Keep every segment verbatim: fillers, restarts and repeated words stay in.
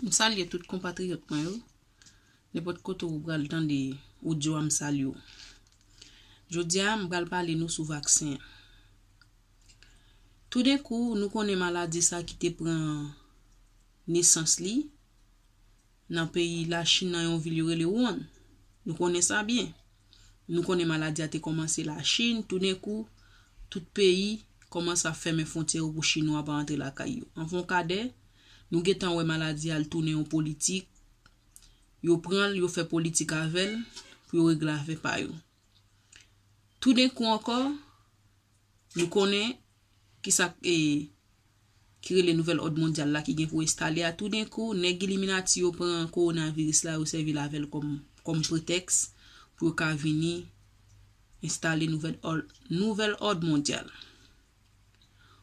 M salye tout konpatriyòt mwen yo. Nenpòt kote ou pral tande odyo a, m salye w. Jodi a, m pral pale nou sou vaksen an. Toudenkou, nou konnen maladi sa ki te pran nesans li nan peyi Lachin nan yon vil yo rele Wuhan. Nou konnen sa byen. Nou konnen maladi a te kòmanse Lachin, toudenkou, tout peyi kòmanse ap fèmen fwontyè yo pou Chinwa pa antre lakay yo. An fon kadè, nou gentan wè maladi a l tounen yon politik. Yo pran l, yo fè politik avè l pou yo regle afè pa yo. Toudenkou ankò, nou konnen ki sa e, ki rele nouvèl òd mondyal la ki gen pou enstale a. Toudenkou, nèg Illuminati yo pran kowonaviris la, yo sèvi l avè l kòm, kòm pretèks pou yo ka vini enstale nouvèl òd, nouvèl òd mondyal.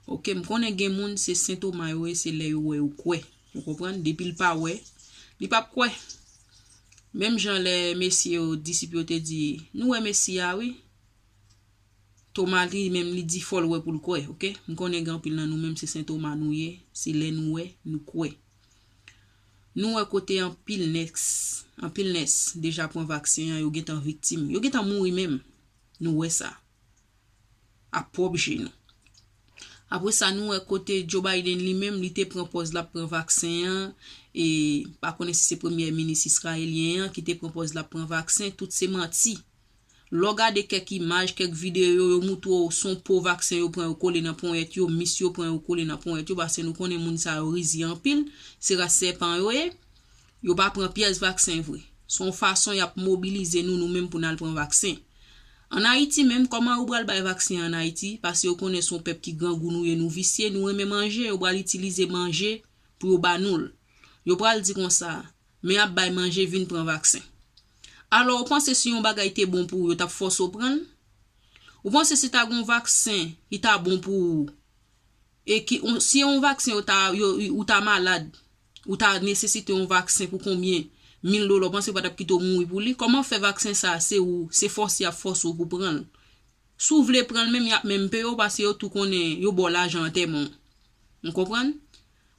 Oke, m konnen gen moun se sentoma yo ye, se lè yo wè yo kwè. Ou konprann? Depi l pa wè, li p ap kwè. Menm jan lè mesye yo, disip yo te di, "Nou wè Mesi a, wi." Toma li menm li di fò l wè pou l kwè, oke? M konnen gen anpil nan nou menm se sentoma nou ye, se lè nou wè, nou kwè. Nou wè kote anpil nès, anpil nès deja pran vaksen an, yo gentan viktim, yo gentan mouri menm. Nou wè sa. A pwòp je nou. Apre sa, nou wè kote Joe Biden li menm, li te pran pòz l ap pran vaksen an, e pa konnen si se premye minis izrayelyen an ki te pran pòz l ap pran vaksen, tout se manti. Lè w gade kèk imaj, kèk videyo, yo moutre w se yon po vaksen yo pran yo kole nan ponyèt yo, mis yo pran yo kole nan ponyèt yo, paske nou konnen moun sa yo rizye anpil, se ras sèpan yo ye. Yo pa pran pyès vaksen vre. Se yon fason y ap mobilize nou, nou menm pou n al pran vaksen. Ann Ayiti menm, kòman yo pral bay vaksen an ann Ayiti? Paske yo konnen se yon pèp ki grangou nou ye, nou visye, nou renmen manje, yo pral itilize manje pou yo ba nou l. Yo pral di konsa, "Men y ap bay manje, vin pran vaksen." Alò, ou panse si yon bagay te bon pou ou, yo t ap fòse w pran l? Ou panse si ta gen yon vaksen ki ta bon pou ou, e ki, on, si yon vaksen yo ta, yo, ou ta malad, ou ta nesesite yon vaksen pou konbyen mil dola, ou panse yo pa t ap kite w mouri pou li? Kòman fè vaksen sa a, se ou, se fòse y ap fòse w pou pran l? Si w vle pran l menm, y ap menm peye w, paske yo tou konnen yo ba w lajan antèman w. Ou konprann?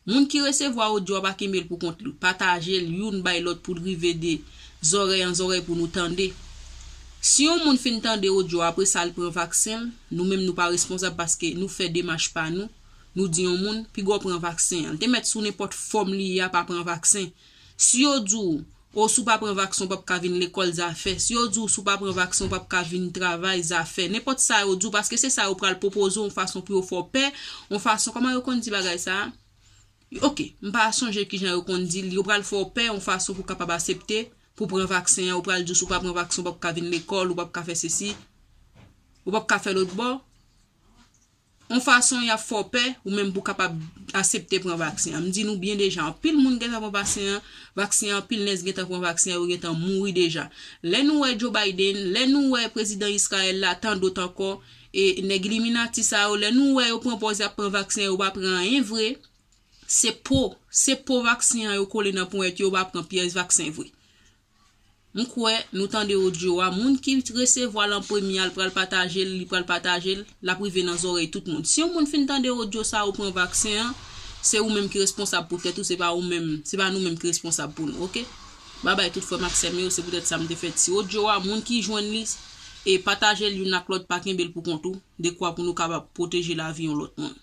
Moun ki resevwa odyo a pa kenbe l pou kont li. Pataje l youn bay lòt pou l rive de zòrèy an zòrèy pou nou tande. Si yon moun fin tande odyo a, apre sa l pran vaksen l, nou menm nou pa responsab paske nou fè demach pa nou. Nou di yon moun, "Piga w pran vaksen an." Li te mèt sou nenpòt fòm li ye a, pa pran vaksen. Si yo di w, "O, si w pa pran vaksen, w p ap ka vin lekòl," zafè. Si yo di w, "Si w pa pran vaksen, w p ap ka vin travay," zafè. Nenpòt sa yo di w, paske se sa yo pral pwopoze w, yon fason pou yo fè w pè, yon fason, kòman yo konn di bagay sa a? Oke, m pa sonje kijan yo konn di l, yo pral fè w pè, yon fason pou w kapab asepte, pou w pran vaksen an, yo pral di w, "Si w pa pran vaksen, w p ap ka vin lekòl, ou p ap ka fè sesi, ou p ap ka fè lòtbò." Yon fason y ap fè w pè, ou menm pou w kapab asepte pran vaksen an. M di nou byen deja, anpil moun gentan pran vaksen an, vaksen an, anpil nès gentan pran vaksen an, yo gentan mouri deja. Lè nou wè Joe Biden, lè nou wè prezidan Izrayèl la, tan dòt ankò, e nèg Illuminati sa yo, lè nou wè yo pran pòz y ap pran vaksen an, yo pa pran anyen vre, se po, se po vaksen an yo kole nan ponyèt yo, yo pa pran pyès vaksen vre. M kwè nou tande odyo a. Moun ki resevwa l an premye a, l pral pataje l, li pral pataje l, l ap rive nan zòrèy tout moun. Si yon moun fin tande odyo sa a, ou pran vaksen an, se ou menm ki responsab pou tèt ou, se pa ou menm, se pa nou menm ki responsab pou nou, oke? Babay tout frè m ak sè m yo, se poutèt sa m te fè ti odyo a. Moun ki jwenn li, e pataje l youn ak lòt, pa kenbe l pou kont ou, dekwa pou nou kapab pwoteje lavi yon lòt moun.